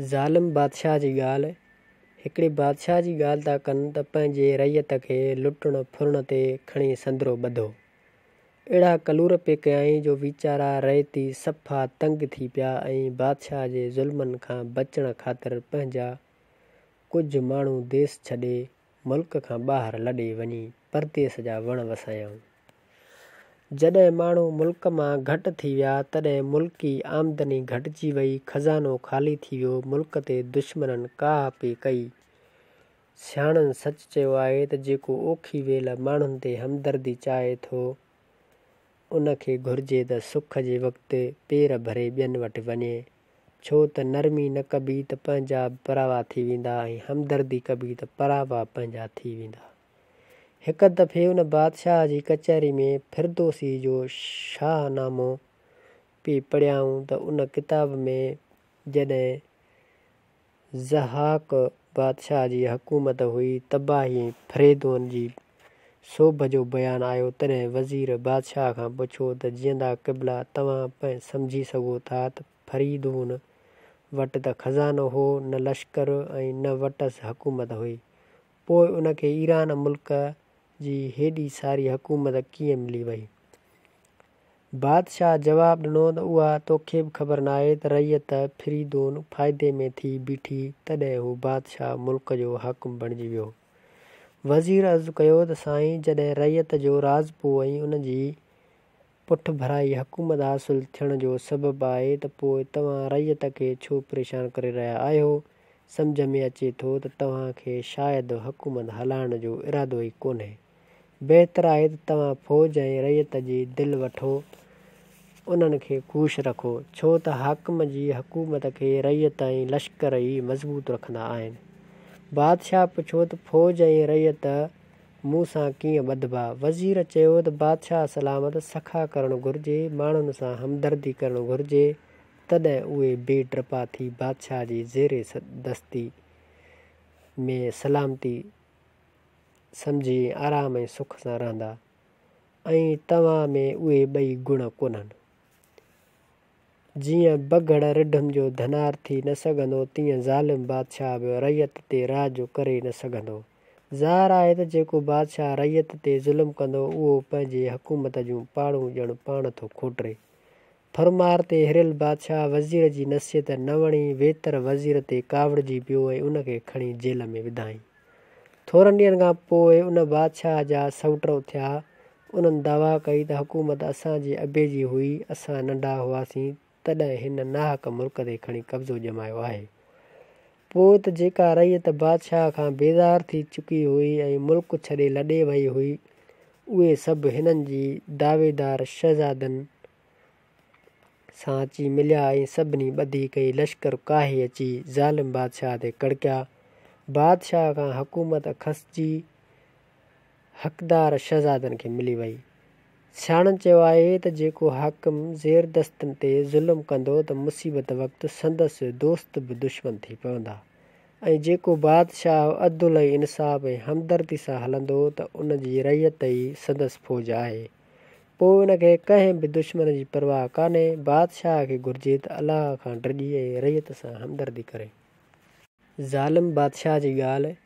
ظالم بادشاهه جي ڳالهه، هڪڙي بادشاهه جي ڳالهه ٿا ڪن ته پنهنجي رعيت کي لٽڻ ڦرڻ تي کڻي سندرو ٻڌو. اهڙا ڪلور پئي ڪيائين جو ويچارا رعيتي صفا تنگ ٿي پيا ۽ بادشاهه جي ظلمن کان بچڻ خاطر پنهنجا ڪجهه ماڻهو ديس ڇڏي ملڪ کان ٻاهر لڏي وڃي پرديس جا وڻ وسايائون. جڏهن ماڻهو ملڪ مان گهٽ ٿي ويا، تڏهن ملڪي آمدني گهٽجي وئي، خزانو خالي ٿي ويو، ملڪ تي دشمنن ڪاهه پئي ڪئي. سياڻن سچ چيو آهي ته جيڪو اوکي ويل ماڻهن تي همدردي چاهي ٿو، ان کي گهرجي ته سک جي وقت پير ڀري ٻين وٽ وڃي، ڇو ته نرمي نه ڪبي ته پنهنجا به پراوا ٿي ويندا ۽ همدردي ڪبي ته پراوا پنهنجا ٿي ويندا. هڪ دفعي ان بادشاهه جي ڪچهري ۾ فردوسي جو شاهه نامو پئي پڙهيائون ته ان ڪتاب ۾ جڏهن ضحاڪ بادشاهه جي حڪومت هئي، تباهي ۽ فريدون جي سوڀ جو بيان آيو، تڏهن وزير بادشاهه کان پڇيو ته جيئندا قبلا توهان سمجهي سگهو ٿا ته فريدون وٽ ته خزانو هو نه لشڪر ۽ نه وٽس حڪومت هئي، پوء ان کي ايران ملڪ جي هيڏي ساري حڪومت ڪيئن ملي وئي؟ بادشاهه جواب ڏنو ته اها توکي به خبر ناهي ته رعيت فريدون فائدي ۾ ٿي بيٺي تڏهن هو بادشاهه ملڪ جو حاڪم بڻجي ويو. وزير عرض ڪيو ته سائين جڏهن رعيت جو راضپو ۽ ان جي پٺڀرائي حڪومت حاصل ٿيڻ جو سبب آهي ته پوء توهان رعيت کي ڇو پريشان ڪري رهيا آهيو؟ سمجهه ۾ اچي ٿو ته توهان کي شايد حڪومت هلائڻ جو ارادو ئي ڪونهي. بهتر آهي ته توهان فوج ۽ رعيت جي دل وٺو، انهن کي خوش رکو، ڇو ته حاڪم جي حڪومت کي رعيت ۽ لشڪر ئي مضبوط رکندا آهن. بادشاهه پڇيو ته فوج ۽ رعيت مون سان ڪيئن ٻڌبا؟ وزير چيو ته بادشاهه سلامت سخا ڪرڻ گهرجي، ماڻهن سان همدردي ڪرڻ گهرجي، تڏهن اهي بي ڊپا ٿي بادشاهه جي زير دستي ۾ سلامتي سمجهي ۽ آرام ۽ سک سان رهندا ۽ توهان ۾ اهي ٻئي گڻ ڪونهن. جيئن بگهڙ رڍن جو ڌنار ٿي نه سگهندو، تيئن ظالم بادشاهه به رعيت تي راڄ ڪري نه سگهندو. ظاهر آهي ته جيڪو بادشاهه رعيت تي ظلم ڪندو، اهو پنهنجي حڪومت جون پاڙون ڄڻ پاڻ ٿو کوٽري. ڦرمار تي هريل بادشاهه وزير جي نصيحت نه وڻي، ويتر وزير تي ڪاوڙجي پيو ۽ ان کي کڻي جيل ۾ وڌائين. ٿورن ڏينهن کان پوء ان بادشاهه جا سئوٽ اٿيا. انهن دعويٰ ڪئي ته حڪومت اسان جي ابي جي هئي، اسان ننڍا هئاسين، تڏهن هن ناحق ملڪ تي کڻي قبضو ڄمايو آهي. پوء ته جيڪا رعيت بادشاهه کان بيزار ٿي چڪي هئي ۽ ملڪ ڇڏي لڏي وئي هئي، اهي سڀ هنن جي دعويدار شهزادن سان اچي مليا ۽ سڀني ٻڌي ڪئي لشڪر ڪاهي اچي ظالم بادشاهه تي ڪڙڪيا. بادشاهه کان حڪومت کسجي حقدار شهزادن کي ملي وئي. سياڻن چيو آهي ته جيڪو حاڪم زيردستن تي ظلم ڪندو ته مصيبت وقت سندس دوست به دشمن ٿي پوندا ۽ جيڪو بادشاهه عدل ۽ انصاف ۽ همدردي سان هلندو ته ان جي رعيت ئي سندس فوج آهي. پوء ان کي ڪنهن به دشمن جي پرواهه ڪانهي. بادشاهه کي گهرجي ته الله کان ڊڄي ۽ رعيت سان همدردي ڪري. ظالم بادشاهه جي ڳالهه،